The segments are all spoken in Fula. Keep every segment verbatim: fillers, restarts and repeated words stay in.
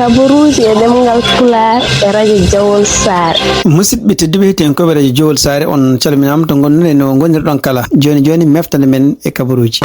Kabaruuji e ɗemngal Pulaar e radio Jawol Saare. Musidɓe tedduɓe, heɗiyankooɓe radio Jawol Saare, on calminaama to ngonɗon e no ngonirɗon kala. Jooni jooni, meftande men e kabaruuji.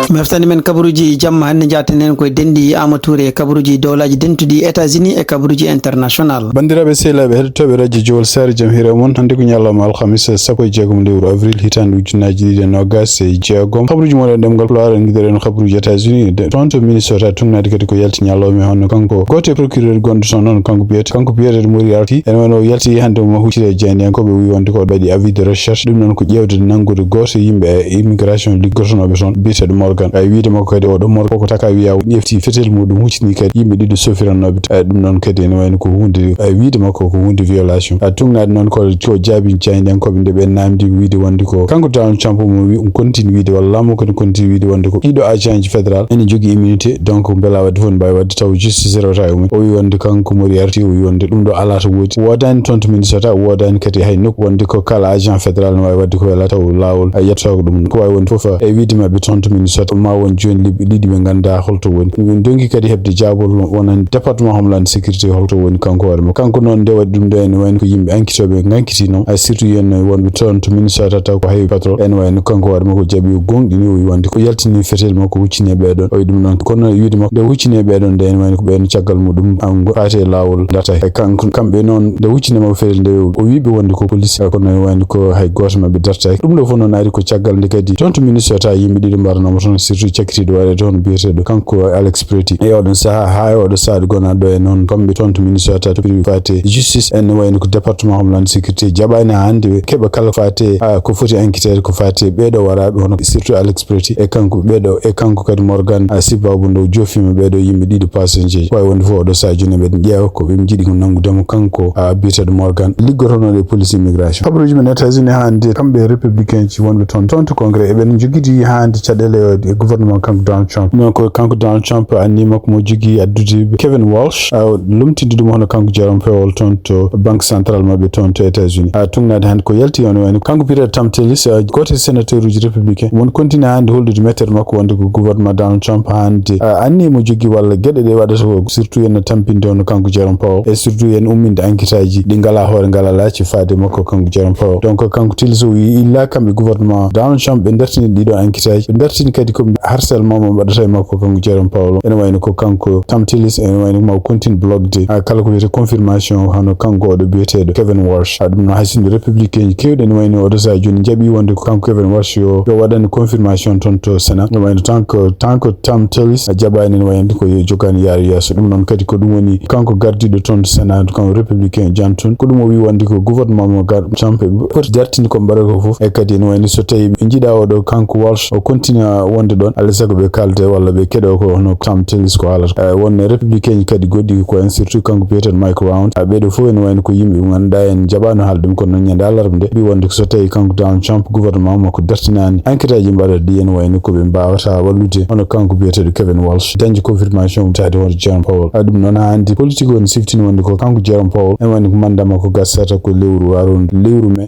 Meftande men kabaruuji jamma hannde, njaaten heen koye denɗi Amadou Touré e kabaruuji dowlaaji dentuɗi États-Unis e kabaruuji international. Banndiraaɓe sehilaaɓe heɗotooɓe radio Jawol Saare, jam hiira mon. Hannde ko ñalawma alhamis, sappo e jeegom lewru avril, hitaande ujunnaaji ɗiɗi e noogaas e jeegom. Kabaruuji mon e ɗemngal Pulaar, en ngiɗi en kabaruuji États-Unis, de, toon to Minnesota, tugnaade kadi ko yalti ñalawma e hono kanko gooto e procureur gonɗo toon, hono kanko biyete, kanko biyete Moriarty. Ene wano o yalti hannde mo huccita e jaayndiyankooɓe, o wi wonde ko waɗi avis de recherche. Ɗum noon ko ƴeewde nanngude gooto e yimɓe e immigration liggotonooɓe toon, biyeteeɗo Morgan. Ay, wiide makko kadi oɗo Morgan koko taka wiya o ƴefti fetel muɗum, huccini kadi yimɓe ɗiɗo sofiranooɓe. Ay, ɗum noon kadi ene wayno ko huunde, ay, wiide makko ko huunde violation. A tugnaade noon ko, ko jaabi jaayndiyankooɓe nde ɓe naamndi wiide wonde ko kanko Donald Trump mo wi, um kontini wiide walla laamu kadi kontini wiide wonde ko ɗiɗo agent ji fédéral ene jogii immunité, donc mbela wadde fof ne mbaawi wadde taw justice rewata e mumen. O wi wonde kanko Moriarty, o wi wonde ɗum ɗo alaa to woodi. Woodaani toon to Minnesota, woodaani kadi hay nokku wonde ko kala agent fédéral ne waawi wadde ko wela taw laawol a yettotaako ɗum. Ko waawi wonde fof e wiide maɓɓe toon to Minnesota, ma won jooni lebbi ɗiɗi ɓe nganndaa holto woni. Min ndonki kadi heɓde jaabol wonande département Homeland Sécurité holto woni kanko hoore makko. Kanko noon nde waɗi ɗum ɗo ene wayno ko yimɓe enquêtooɓe ngankitino, a surtout yen wonɓe toon to Minnesota taw ko heewi pétrole. Ene wayno kanko hoore makko jaɓi o gonɗini, o wi wonde ko yaltini fetel makko huccini e ɓee ɗoon. O wi ɗum ɗoon kono wiide makko nde huccini e ɓee ɗoon nde ene wayno ko ɓeen caggal muɗum am faati e laawol dartay. E kanko, kamɓe noon nde huccini makko fetel nde o wi ɓe wonde ko police, kono ene wayno ko hay gooto maɓɓe dartay. Ɗum ɗo fof noon ari ko caggal nde kadi toon to Minnesota yimɓe ɗiɗo mbaranooma toon, surtout cakkitiiɗo waɗe toon biyeteeɗo kanko Alex Pretty. E oɗon sahaa, haa e oɗo sahaa ɗo gonaa ɗo e noon, kamɓe toon to Minnesota to privé faate justice, en wayno ko département Homeland Sécurité jaɓaani haa hannde ɓe keɓa kala faate, a, ko foti enquêteur ko faate ɓeeɗo waraaɓe hono surtout Alex Pretty e kanko ɓeeɗo, e kanko kadi Morgan, a, sibabu nde o joofiima ɓeeɗo yimɓe ɗiɗo passenger. Ko wayi wonde fof oɗo sahaa jooni eɓe ƴeewa ko ɓe njiɗi ko nanngude mo kanko, a, biyeteeɗo Morgan liggotonooɗo e police immigration. Kabaruuji men États-Unis hannde kamɓe républicain ji wonɓe toon, toon to Congrès, eɓen njogidi hannde caɗeele e gouvernement kanko Donald Trump. Ɗum noon ko kanko Donald Trump anniya makko mo jogii addude Kevin Walsh, a, lomtinde ɗum hono kanko Jerome Powell toon to Banque Centrale maɓɓe toon to États-Unis. A, tugnaade hannde ko yalti on wayno kanko Peter Tom Tillis, a, gooto e sénateur uji républicain, won continue hannde hollude mettere makko wonde ko gouvernement Donald Trump hannde, a, anniya mo jogii walla geɗe ɗe waɗata ko surtout yen tampinde hono kanko Jerome Powell e surtout yen umminde enquête aji ɗi ngalaa hoore ngalaa laaci faade makko kanko Jerome Powell. Donc kanko Tillis o wi illa kamɓe gouvernement Donald Trump ɓe dartini ɗiɗo enquête aji, ɓe dartini kadi ko harcèlement mo mbaɗata e makko kanko Jerome Powell. Ene wayno ko kanko Tom Tillis, ene wayno ma o continue blogde, a, kala ko wiyete confirmation hono kanko oɗo biyeteeɗo Kevin Walsh. A, ɗum no hay sinno républicain ji keewɗi ene wayno oɗo sahaa jooni jaɓi wonde ko kanko Kevin Walsh yo, yo waɗan confirmation toon to Sénat. Ene wayno tant que, tant que Tom Tillis a jaɓaani ene wayno ko yo jogaani yaaro yeeso. Ɗum noon kadi ko ɗum woni kanko gardiiɗo toon to Sénat, kanko républicain John Thune. Ko ɗum o wi wonde ko gouvernement mo gar Trump ɓe poti dartinde ko mbaɗa ko fof. E kadi ene wayno so tawi ɓe njiɗa oɗo kanko Walsh o continue wonde ɗoon, alaa sago ɓe kaalde walla ɓe keɗo ko hono Tom Tillis ko haalata. E wonno républicain ji kadi goɗɗi ko en surtout kanko biyeteeɗo Mike Round. A, ɓeeɗo fof ene wayno ko yimɓe ɓe ngannduɗaa en jaɓaano haalde ɗum kono noon ñande alarba nde ɓe wonde ko so tawi kanko Donald Trump gouvernement makko dartinaani enquête aji mbaɗa ɗi ene wayno ko ɓe mbaawata wallude hono kanko biyeteeɗo Kevin Walsh dañde confirmation taade hono John Powell. A, ɗum noon hannde politique o ne siftini wonde ko kanko Jerome Powell ene wayno ko mandat makko gasata ko lewru aroru lewru mai.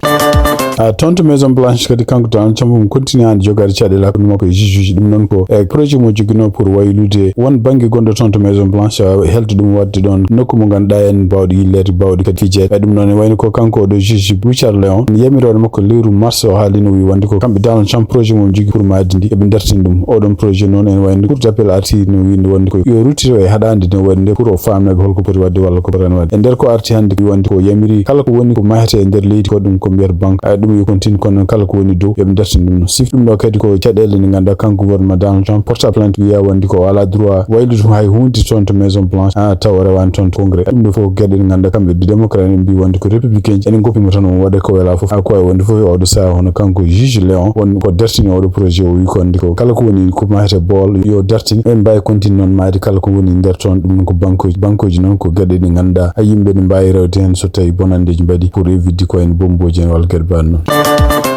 A, toon to Maison Blanche kadi kanko Donald Trump omo continue hannde jogaade caɗeele hakkunde makko e juge uji. Ɗum noon ko e projet mo joginoo pour waylude won bannge gonɗo toon to Maison Blanche, a, heldo ɗum waɗde ɗoon nokku mo ngannduɗaa en mbawɗi yilleede, mbawɗi kadi fijeede. E ɗum noon e wayno ko kanko oɗo juge Richard Leon, yamiroore makko lewru mars o haalino wi wonde ko kamɓe Donald Trump projet mo jogii pour maadi ndi eɓe dartini ɗum. Oɗon projet noon ene wayno cour d'appel arti no winde wonde ko yo ruttito e haɗaande no waɗi nde pour o faamnaɓe holko poti waɗde walla ko potani waɗde. E nder ko arti hannde wi wonde ko yamiri kala ko woni ko mahete e nder leydi ko ɗum ko mbiyata banque, a, ɗum yo continue kono noon kala ko woni dow yoɓe dartin ɗum no sif. Ɗum ɗo kadi ko caɗeele nde ngannduɗaa kanko gouvernement Donald Trump porta plainte wiya wonde ko o alaa droit waylude hay hunde toon to Maison Blanche, a, taw o rewaani toon to Congrès. Ɗum ɗo fof ko geɗe ɗe ngannduɗaa kamɓe démocrate en mbi wonde ko républicain ji enen goppimo tan omo waɗa ko wela fof. A, ko wayi wonde fof e oɗo sahaa hono kanko juge Leon won ko dartini oɗo projet o wi ko wonde ko kala ko woni ko mahete bool yo dartin en mbaawi continue noon maadi kala ko woni nder toon ɗum ɗum ko banqueji. Banqueji noon ko geɗe ɗe ngannduɗaa a yimɓe ne mbaawi rewde heen so tawi bonanndeji mbaɗi pour éviter ko en bomboji en walla geɗe mbaɗ noon.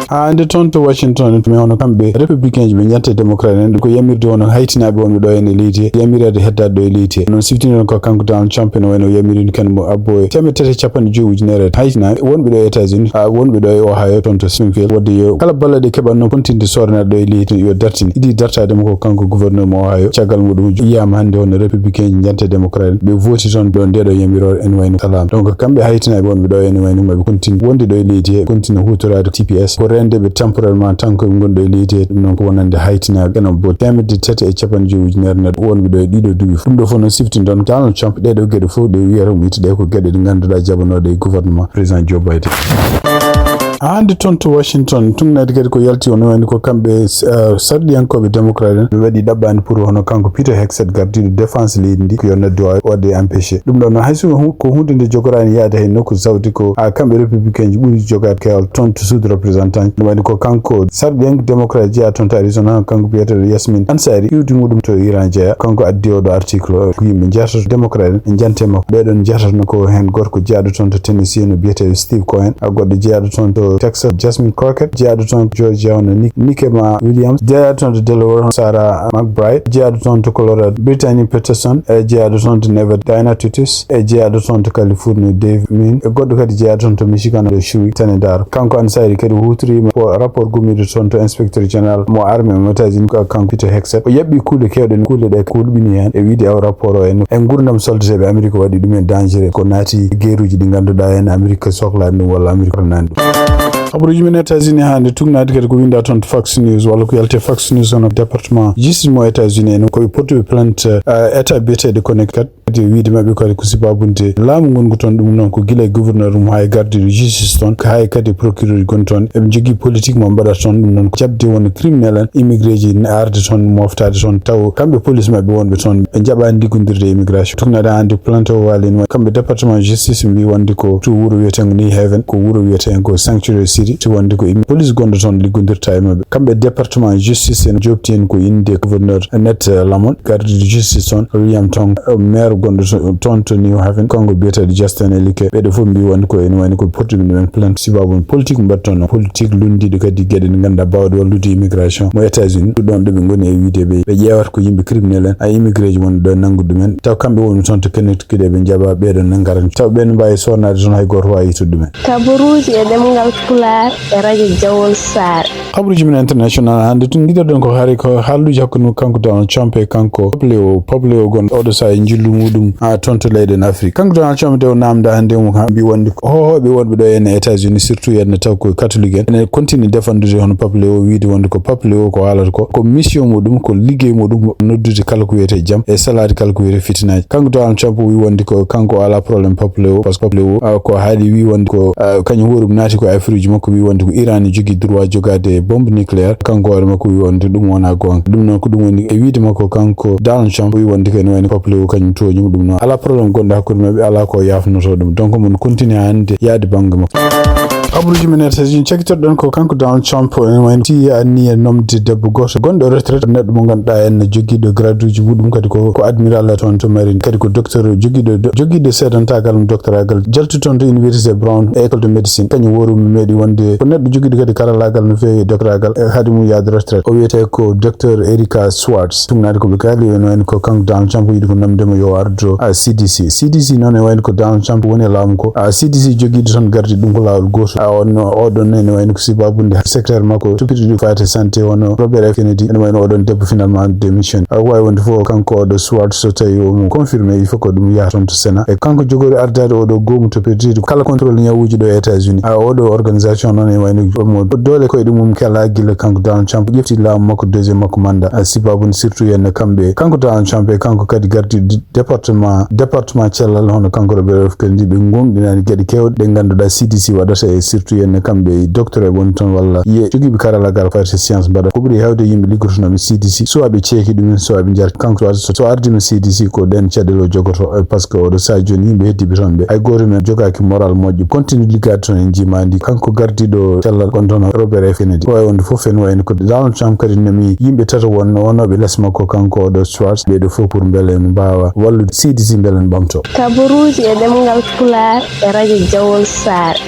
Haa hannde toon to Washington, mi hono kamɓe républicain ji ɓe njanta démocrate en, ko yamirde wonno haytinaaɓe wonɓe ɗo en e leydi he, yamireede heddaade ɗo e leydi he. Noon siftinoɗen ko kanko Donald Trump ene wayno yamirini kan mo abbo e teemedde tati e capanɗe joyi ujunere haytinaaɓe wonɓe ɗo e États-Unis, haa wonɓe ɗo e Ohio toon to Springfield, wadde yo kala ballal ɗe keɓatno kontinde sornaade ɗo e leydi he yo dartine. Idii dartaade mo ko kanko gouverneur mo Ohio, caggal muɗum yiyaama hannde hono républicain ji njanta démocrate en, ɓe vooti toon ɗo ndeɗo yamiroore ene wayno salaama. Donc kamɓe haytinaaɓe wonɓe ɗo ene wayno maɓe kontine wonde ɗo e leydi he, kontine huutoraade T P S, ko reendeɓe temporairement tan ko ɓe ngonɗo e leydi he, ɗum noon ko wonande haytinaaɓe ene bo teemedde tati e capanɗe joyi ujunere neɗɗo wonɓe ɗo e ɗiɗo duuɓi fof. Ɗum ɗo fof noon siftinɗon Donald Trump, ɗeɗo geɗe fof ɗe wiyata o itta ɗe ko geɗe ɗe ngannduɗaa jaɓanooɗe e gouvernement président Joe Biden. Haa hannde toon to Washington, tuugnaade kadi ko yalti on woni ko kamɓe, eh, sarɗiyankooɓe démocrate en, ɓe waɗi ɗaɓɓaande pour hono kanko Peter Hegseth gardiiɗo défense leydi ndi ko yo noddu o waɗde empêché. Ɗum ɗon noon hay so hu-, ko huunde nde jogoraani yahde hay nokku, sawti ko, ah, kamɓe républicain ji ɓuri jogaade keewal toon to suudu représentant ji. Ɗum waɗi ko kanko sarɗiyanke démocrate jeyaa toon to Arizona, kanko biyeteeɗo Yasmin Ansari, iwdi muɗum to Iran jeyaa. Kanko addi oɗo article o, ko yimɓe njeetato démocrate en, njante makko. Ɓeɗon njeetato ko heen gorko jeyaaɗo toon to Tennessee no biyeteeɗo Steve Cohen, a goɗɗo jeyaaɗo toon to Texas, Jasmine Crockett, jeyaaɗo toon to Georgia hono Nik-, Nikema Williams, jeyaaɗo toon to Delaware hono Sarah McBride, jeyaaɗo toon to Colorado Brittany Peterson, e jeyaaɗo toon to Nevada Diana Tutis, e jeyaaɗo toon to California Dave Min, e goɗɗo kadi jeyaaɗo toon to Michigan ɗo Shuey Tanedar. Kanko Ansari kadi huutoriima ko rapport gummiiɗo toon to inspecteur général mo armée mo États-Unis ko kanko Peter Hegseth. O yaɓɓi kuule keewɗe, kuule ɗe kulɓini heen e wiide aw rapport o en, e nguurndam soldateeɓe Amérique waɗi ɗum en dangereux, ko naati e geeruuji ɗi ngannduɗaa en Amérique sohlaani ɗum walla Amérique ranaani ɗum. Habaruuji men États-Unis hannde tuugnaade kadi ko winnda toon to Fox News walla ko yalti Fox News hono département justice mo États-Unis en ko ɓe portuɓe plainte, eh, état biyeteeɗo Connecticut. Kadi e wiide maɓɓe kadi ko sibabunde laamu ngongu toon, ɗum noon ko gila e gouverneur mum haa e gardiiɗo justice toon, haa e kadi procureur gonɗo toon. Eɓe njogii politique mo mbaɗata toon, ɗum noon ko jaɓde won criminel en, immigré ji ne arde toon, moftaade toon, taw kamɓe police maɓɓe wonɓe toon, ɓe njaɓaani liggondirde e immigration. Tuugnaade hannde plainte o waali no kamɓe département justice mbi wonde ko to wuro wiyeteengo New Haven, ko wuro wiyeteengo Sanctuary City, to wonde ko im-, police gonɗo toon liggondirta e maɓɓe. Kamɓe département justice en jooɓti heen ko innde gouverneur Ned Lamont, gardiiɗo justice toon, William Tong, maire gonɗo to-, toon to New Haven, kanko biyeteeɗo Justin Elike. Ɓeɗo fof mbi wonde ko ene wayno ko portuɓe ɗumen plainte sibabu politique mbaɗ toon, politique lunndiiɗo kadi geɗe ɗe ngannduɗaa baawɗe wallude immigration mo États-Unis. Ɗum ɗon ɗo ɓe ngoni e wiide ɓe, ɓe ƴeewata ko yimɓe criminel en, a immigré ji wonɓe ɗo e nanngude ɗumen. Taw kamɓe wonɓe toon to Connecticut ɓe njaɓa ɓeɗo nanngarani. Taw ɓen mbaawi sornaade toon hay gooto waawi yettude ɗumen. Kabaruuji e ɗemngal Pulaar e radio Jawol Saare. Habaruuji men international hannde tun ngiɗoɗen ko hari ko haalduuji hakkunde kanko Donald Trump e kanko Pope Leo. Pope Leo gonɗo oɗo saha e njillu muɗum, ah, toon to leyɗen Afrique. Kanko Donald Trump de o namda hannde mo ha mbi wonde ko hohoɓe wonɓe ɗo en e États-Unis, surtout en taw ko catholique en, ene continue defandude hono Pope Leo, wiide wonde ko Pope Leo ko haalata ko, ko mission muɗum, ko liggey muɗum, noddude kala ko wiyete jam e salaade kala ko wiyete fitinaaji. Kanko Donald Trump wi wonde ko kanko o ala problème Pope Leo, parce que Pope Leo, ah, ko haali wi wonde ko, ah, kañum hoore mum naati ko affaire uji makko, wi wonde ko Iran ne jogii droit jogaade bombe nucléaire. Kanko hoore makko wi wonde ɗum wona goonga. Ɗum noon ko ɗum woni e wiide makko kanko Donald Trump wi wonde ko ene wayno Pope Leo kañum tooñi mo. Ɗum noon ala problème gonɗo hakkunde maɓɓe, ala ko yafnoto ɗum. Donc mon continue hannde yaade bannge makko. Habaruuji men États-Unis cakkitoɗen ko kanko Donald Trump ene wayno tiyi anniya nomde debbo gooto gonɗo retraite, neɗɗo mo ngannduɗaa en jogiiɗo graduuji muɗum, kadi ko, ko admiral toon to marine, kadi ko docteur jogiiɗo, jogiiɗo seedantaagal mo doctoragal, jaltu toon to Université Brown e École de Médecine. Kañum wooru mi meeɗi wonde ko neɗɗo jogiiɗo kadi karallaagal no feewi e doctoragal, e haade mum yaade retraite. O wiyetee ko docteur Erika Schwartz. Tuugnaade ko ɓe kaali, ene wayno ko kanko Donald Trump yiɗi ko nomde mo yo ardo, a, C D C. C D C noon e wayno ko Donald Trump woni e laamu ko, a, C D C jogiiɗo toon gardi ɗum ko laawol gooto. A, on, oɗon ene wayno ko sibabunde secrétaire makko toppitiiɗo faati santé hono Robert F Kennedy, ene wayno oɗon debbo finalement démission. A, waawi wonde fof kanko oɗo Schwartz so tawi omo confirmé, il faut ko ɗum yaha toon to Sénat. E kanko jogori ardaade oɗo goomu toppitiiɗo kala contrôle ñawuuji ɗo e États-Unis. A, oɗo organisation noon e wayno omo doole koyɗe mum kala gila kanko Donald Trump ƴefti laamu makko deuxième makko mandat. A, sibabunde surtout henne kamɓe, kanko Donald Trump e kanko kadi gardi d-, département, département cellal hono kanko Robert F Kennedy ɓe gonɗinani geɗe kewɗe ɗe ngannduɗaa C D C waɗata e surtout henne kamɓe docteur e woni toon walla ye jogiiɓe karallagal fayde science mbaɗa. Ko ɓuri heewde yimɓe liggotonooɓe C D C, soit ɓe ceeki ɗumen, soit ɓe njarti. Kanko so, so ardima C D C ko ɗen caɗeele o jogoto, e parce que oɗo saha jooni yimɓe heddiiɓe toon ɓe, hay gooto men jogaaki moral moƴƴo, continue liggaade toon e njiimaandi. Kanko gardiiɗo cellal gonɗo toon Robert F Kennedy. Ko wayi wonde fof ene wayno ko Donald Trump kadi nemi yimɓe tato won-, wonooɓe les makko, kanko oɗo Schwartz, ɓeeɗo fof pour mbele ene mbaawa wallude C D C mbele ene ɓamtoo. Kabaruuji e ɗemngal Pulaar e radio Jawol Saare.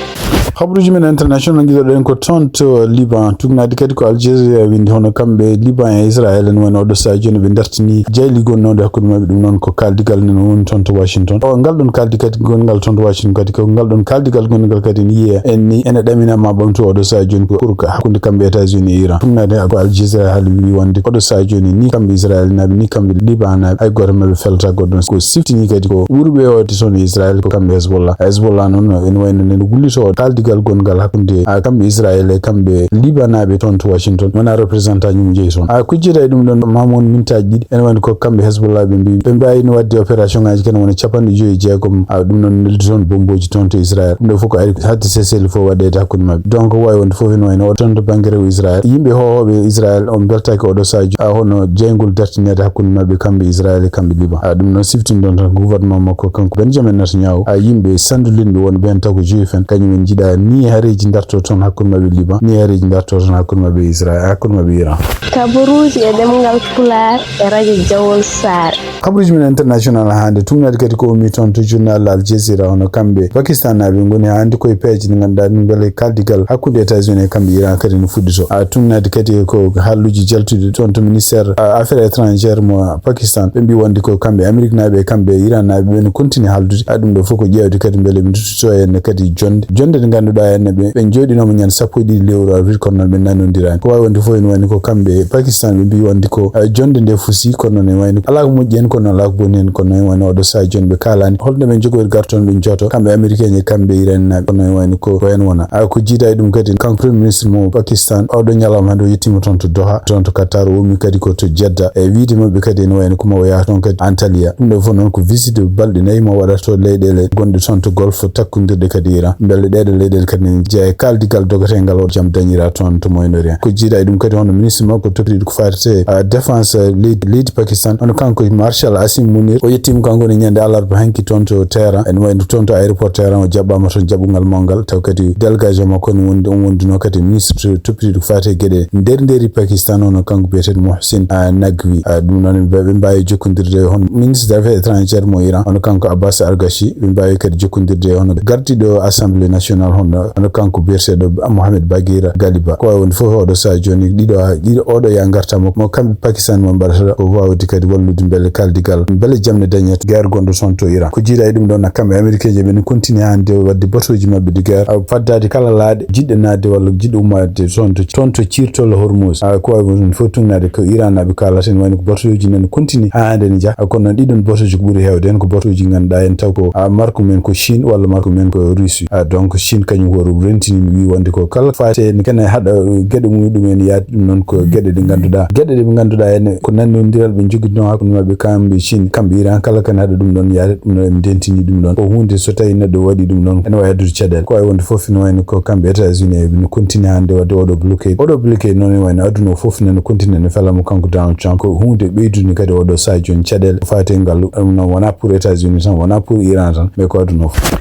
Kabaruuji men international, ngiɗoɗen ko toon to Liban. Tuugnaade kadi ko Al Jazeera windi, hono kamɓe Liban e Israel en woni oɗo sahaa jooni ɓe dartini jayli gonnooɗo hakkunde maɓɓe. Ɗum noon ko kaaldigal nen woni toon to Washington. O, ngal ɗon kaaldi kadi gonngal toon to Washington kadi, ko ngal ɗon kaaldigal gonngal kadi ne yiye en ni ene ɗamina ma ɓamtu oɗo sahaa jooni ko pour que hakkunde kamɓe États-Unis e Iran. Tuugnaade ko Al Jazeera haali wi wonde oɗo sahaa jooni ni kamɓe Israel naaɓe ni kamɓe Liban naaɓe hay gooto maɓɓe felata goɗɗo. Ko siftini kadi ko ɓurɓe hoode toon e Israel ko kamɓe Hezbollah. Hezbollah noon ene wayno nen wullito kaaldigal gonngal hakkunde, a, kamɓe Israel e kamɓe Liban naaɓe toon to Washington. Wona représentant mum jeyi toon. A, ko jeeyi e ɗum ɗon ma won mintaaji ɗiɗi. Ene wayno ko kamɓe Hezbollah ɓe mbi ɓe mbawi no wadde opération ngaji kene wona capanɗe joyi e jeegom. A, ɗum noon neldi toon bomboji toon to Israel. Ɗum ɗo fof ko ari hatti cessez-le-feu waɗede hakkunde maɓɓe. Donc wawi wonde fof ene wayno o toon to banggue rewo Israel. Yimɓe hohoɓe Israel on beltaki oɗo sahaa jooni, a, hono jeyngol dartinede hakkunde maɓɓe kamɓe Israel e kamɓe Liban. A, ɗum noon siftini ɗon tan gouvernement makko kanko Benjamin Netanyahu. A, yimɓe sandulinɓe wonɓe hen taw ko juif en, kañum en jiiɗa ni hareji darto toon hakkunde maɓɓe Liban, ni hareji darto toon hakkunde maɓɓe Israel, hakkunde maɓɓe Iran. Kabaruuji e ɗemngal Pulaar e radio Jawol Saare. Kabaruuji men international hannde, tuugnaade kadi ko ummi toon to journal Al Jazeera, hono kamɓe Pakistan naaɓe ngoni hannde koye peeje ɗe ngannduɗaa ɗum mbele kaaldigal hakkunde États-Unis e kamɓe Iran kadi no fuɗɗito. A, tuugnaade kadi ko haalluuji jaltuɗi toon to ministère, a, affaires étrangères mo Pakistan. Ɓe mbi wonde ko kamɓe Amérique naaɓe e kamɓe Iran naaɓe ɓe no continue haaldude. A, ɗum ɗo fof ko ƴeewde kadi mbele ɓe nduttoto henne kadi jonde, jonde ɗe ngannduɗaa henne ɓe, ɓe jooɗinooma ñande sappo e ɗiɗi lewru avril, kono noon ɓe nanondirani. Ko wawi wonde fof ene wayno ko kamɓe Pakistan ɓe mbi wonde ko, eh, jonde nde fusi, kono noon ene wayno alaa ko moƴƴi heen, kono alaa ko boni heen, kono noon ene wayno oɗo sahaa jooni ɓe kaalani holno ɓe jogori gartoon ɓe jooto, kamɓe américain e kamɓe irannaɓe, kono ene wayno ko, ko heen wona. A, ko jiida e ɗum kadi kanko premier ministre mo Pakistan, oɗo ñalawma hannde o yettima toon to Doha, toon to Qatar, o ummi kadi ko to Jeddah, e wiide maɓɓe kadi ene wayno ko ma o yaha toon kadi Antalya. Ɗum ɗo fof noon ko visite balɗe nayi mo waɗata to leyɗeele gonɗe toon to Golfe takkondirɗe kadi Iran. Mbele ɗeɗo leyɗeele kadi ne jeeya e kaaldigal dogatengal o jam dañira toon to Moyen-Orient. Ko jiida e ɗum kadi hono ministre makko toppitiiɗo ko faati e, a, défense, a, leydi, leydi Pakistan, hono kanko Marshal Asim Munir, o yettima kanko ne ñande alarba hanki toon to Tehran, ene wayno toon to aéroport Tehran o jaɓɓama toon jaɓɓungal mawgal, taw kadi délégation makko ne wondi, on wondino kadi ministre toppitiiɗo ko faati e geɗe nder nderi Pakistan, hono kanko biyeteeɗo Mohsin, a, Naqvi. A, ɗum noon ɓe, ɓe mbawi jokkodirde hono ministre des affaires étrangères mo Iran, hono kanko Abbas Argachi, ɓe mbawi kadi jokkodirde hono gardiɗo assemblée nationale hono, hono kanko biyeteeɗo Mohamed Baghir Ghaliba. Ko wawi wonde fof oɗo sahaa jooni ɗiɗo, ɗiɗo oɗo ya garta mo, mo kamɓe Pakistan mo mbaɗata ko wawde kadi wallude mbele kaaldigal, mbele jam ne dañe guerre gonɗo toon to Iran. Ko jiida e ɗum ɗon, kamɓe américain je ɓe ne continue hannde wadde bateau ji maɓɓe de guerre, a, faddade kala laaɗe jiɗɗe naatde walla jiɗɗo ummaade toon to, toon to ciirtol Hormuz. A, ko wawi wonde fof tuugnaade ko Iran naaɓe kaalata, ene wayno ko bateau ji nani continue haa hannde ne jaa. A, kono noon ɗiɗon bateau ji ko ɓuri heewde heen ko bateau ji ngannduɗaa en taw ko, a, marque mum en ko Chine walla marque mum en ko Russie. A, donc Chine kañum hoore rentini wi wonde ko kala faati en kene haɗa geɗe muɗum en yaade ɗum noon ko geɗe ɗe ngannduɗaa, geɗe ɗe ɓe ngannduɗaa en ko nanodiral ɓe jogitno hakkunde maɓɓe kamɓe Chine, kamɓe Iran, kala kene haɗa ɗum ɗon yaade ɗum ɗon, en ndentini ɗum ɗon. Ko huunde so tawi neɗɗo waɗi ɗum ɗon, ene wawi addude caɗeele. Ko wawi wonde fof ene wayno ko kamɓe États-Unis eɓe no continue hannde wadde oɗo bloqué. Oɗo bloqué noon ene wayno aduna o fof nene continue no fela mo kanko Donald Trump. Ko huunde ɓeydude kadi oɗo sahaa jooni caɗeele faati e ngal. Ɗum noon wona pour États-Unis tan, wona pour Iran tan, mais ko aduna o fof.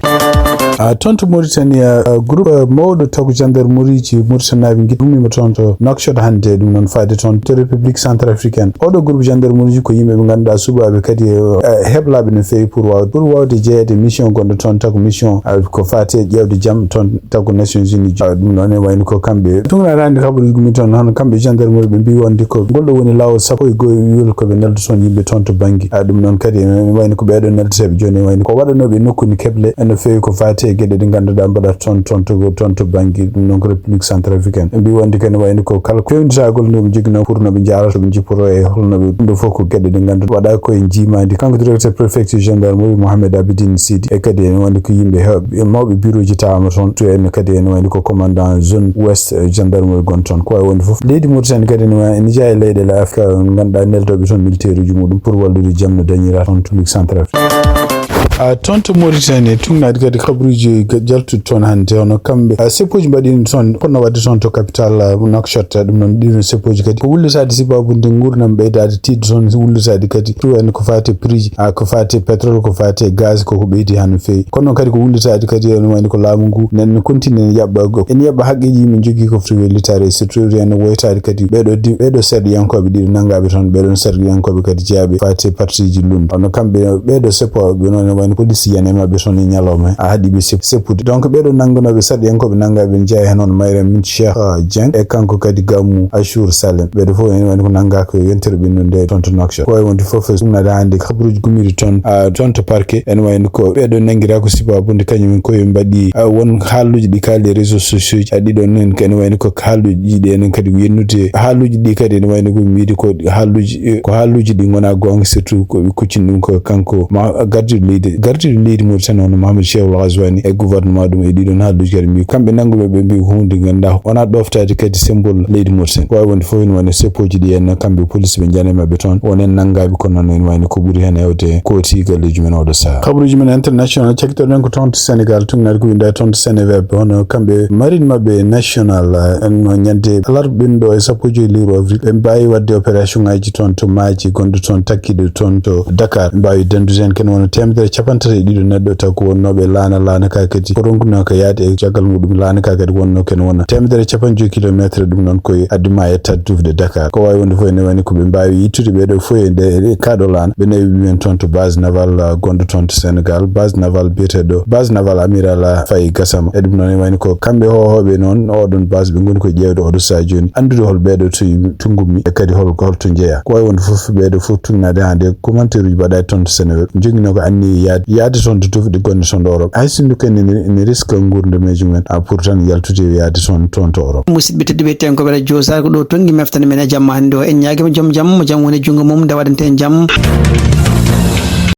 A, toon to Mauritanie, a, groupe, a, mawɗo tagu gendarmerie ji Mauritanie naaɓe ngiɗ ummima toon to Nouakchott hannde, ɗum noon faade toon to République centrafricaine. Oɗo groupe gendarmerie ji ko yimɓe ɓe ngannduɗaa suɓaaɓe kadi, a, heblaaɓe no feewi pour wawde, pour wawde jeyeede mission gonɗo toon tagu mission, a, ko faati e ƴeewde jam toon tagu Nations Unies. A, ɗum noon ene wayno ko kamɓe tuugnaade hannde kabaruuji gumi toon, hono kamɓe gendarmerie ɓe mbi wonde ko ngol ɗo woni laawol sappo e go'o yul ko ɓe nelda toon yimɓe toon to Bangui. A, ɗum noon kadi ene wayno ko ɓeeɗo neldeteeɓe jooni, ene wayno ko waɗanooɓe e nokku ni keble ene feewi ko faati e geɗe ɗe ngannduɗaa mbaɗata toon, toon to, toon to Bangui, ɗum noon ko République centrafricaine. Ɓe mbi wonde kadi wayno ko kala fewnitagol no ɓe joginoo pour no ɓe njaarata, ɓe njipporo e holno ɓe, ɗum ɗo fof ko geɗe ɗe ngannduɗaa waɗa koye njiimaandi. Kanko directeur préfecture gendarmerie Mohamed Abidine Sidi, e kadi ene wayno ko yimɓe heewɓe, e mawɓe bureau ji tawama toon, to en kadi ene wayno ko commandant zone ouest, eh, gendarmerie gon toon. Ko wawi wonde fof leydi Mauritanie kadi ene wa-, ene jeeya e leyɗeele Afrique, ngannduɗaa neldoɓe toon militaire uji muɗum pour wallude jam no dañira toon to République centrafricaine. A, toon to Mauritanie, tuugnaade kadi kabaruuji ga-, jaltuɗi toon hannde, hono kamɓe, a, seppoji mbaɗiino toon, ponno waɗde toon to capital, a, Nouakchott, ɗum noon ɗiɗon seppoji kadi ko wullitaade sababude nguurndam ɓeydaade tiiɗde toon, wullitaade kadi to en ko faati e prix ji, a, ko faati e pétrole, ko faati e gaz, koko ɓeydi haa no feewi. Kono noon kadi ko wullitaade kadi ene wayno ko laamu ngu nen continue ene yaɓɓa, ene yaɓɓa haqqeeji yimɓe jogii ko foti wellitaade, surtout ene woytaade kadi ɓeeɗo di-, ɓeeɗo seeɗayankooɓe ɗiɗo nanngaaɓe toon, ɓeeɗon seeɗayankooɓe kadi jeyaaɓe faati e partiji lundu. Hono kamɓe ɓeeɗo seppo ɓe noon ene wayno Police yani e maɓɓe toon e ñalawma, a haɗi ɓe sep-, seppude. Donc, ɓeeɗo nannganooɓe sarɗiyankooɓe nanngaa ɓe jeyaa heen, hono Mayram Min Cheikh, ah, Dieng, e kanko kadi Gammu Achour Salem. Ɓeeɗo fof ene wayno ko nanngaa ko yontere ɓennude nde toon to Nouakchott. Ko wayi wonde fof, ɗum naɗa hannde kabaruuji gummiiɗi toon, ah, toon to parquet. Ene wayno ko ɓeeɗo nanngiraa ko sibabude kañum en koye mbaɗi, ah, won haaluuji ɗi kaali e réseaux sociaux ji. Ah, ɗiɗon en, ene wayno ko haaluuji ɗi enen kadi yennude. Haaluuji ɗi kadi ene wayno ko wiide ko haaluuji, eh, ko haaluuji ɗi ngonaa goonga, surtout ko ɓe kuccini ɗum ko kanko ma gardiiɗo leydi, gardiiɗo leydi Mauritanie, hono Mahamadou Cheikhou Ghazouani, e gouvernement ɗum e ɗiɗon haaluuji kadi mbi kamɓe nannguɓe ɓe mbi ko huunde ngannduɗaa wonaa ɗoftaade kadi symbole leydi Mauritanie. Ko wayi wonde fof ene wayno seppoji ɗi en kamɓe police ɓe jani maɓɓe toon. Wonen nanngaaɓe kono noon ene wayno ko ɓuri heen hewde kooti galleeji men oɗo sahaa. Kabaruuji men international cakkitoɗen ko toon to Sénégal, tunngaade ko winnda toon to Seneweb, hono kamɓe marine maɓɓe national, eh, en no ñande alarba ɓennuɗo e sappo e joyi lewru avril, ɓe mbaawi waɗde opération ngaji toon to maaji gonɗo toon takkiɗo toon to Dakar. Ɓe mbaawi danndude heen kene wona teemedere e capanɗe tati e ɗiɗo neɗɗo taw ko wonnooɓe laana, laana ka kadi ko ronkuno ko yaade e caggal muɗum laana ka kadi wonno kene wona teemedere e capanɗe joyi kilometre, ɗum noon koye addi ma yettaade tufde Dakar. Ko wawi wonde fof ene wayni ko ɓe mbaawi yittude ɓeeɗo fof e nde, e kaaɗo laana. Ɓe nawi ɗumen toon to base naval, ah, gonɗo toon to Sénégal, base naval biyeteeɗo base naval amiral, ah, Faye Gassama. E ɗum noon ene wayni ko kamɓe hohooɓe noon oɗon base ɓe ngoni ko ƴeewde oɗo sahaa jooni, anndude hol ɓeeɗo to, to ngummi e kadi hol, holto njeyaa. Ko wawi wonde fof ɓeeɗo fof tunnade hannde commentaire uji mbaɗaɗi toon to Seneweb, joginoo ko anniye yaade, yaade toon to tufɗe gonɗe toon to Europe. Hay sinno kadi ne, ne riska nguurndam e mumen, ah, pour tan yaltude yaade toon, toon to Europe. Musidɓe tedduɓe, tenkooɓe Radio Saare, ko ɗo tonngi meftere men e jamma hannde o. En ñaagiima joom jam, mo jam woni junngo mum, nde waɗante en jam.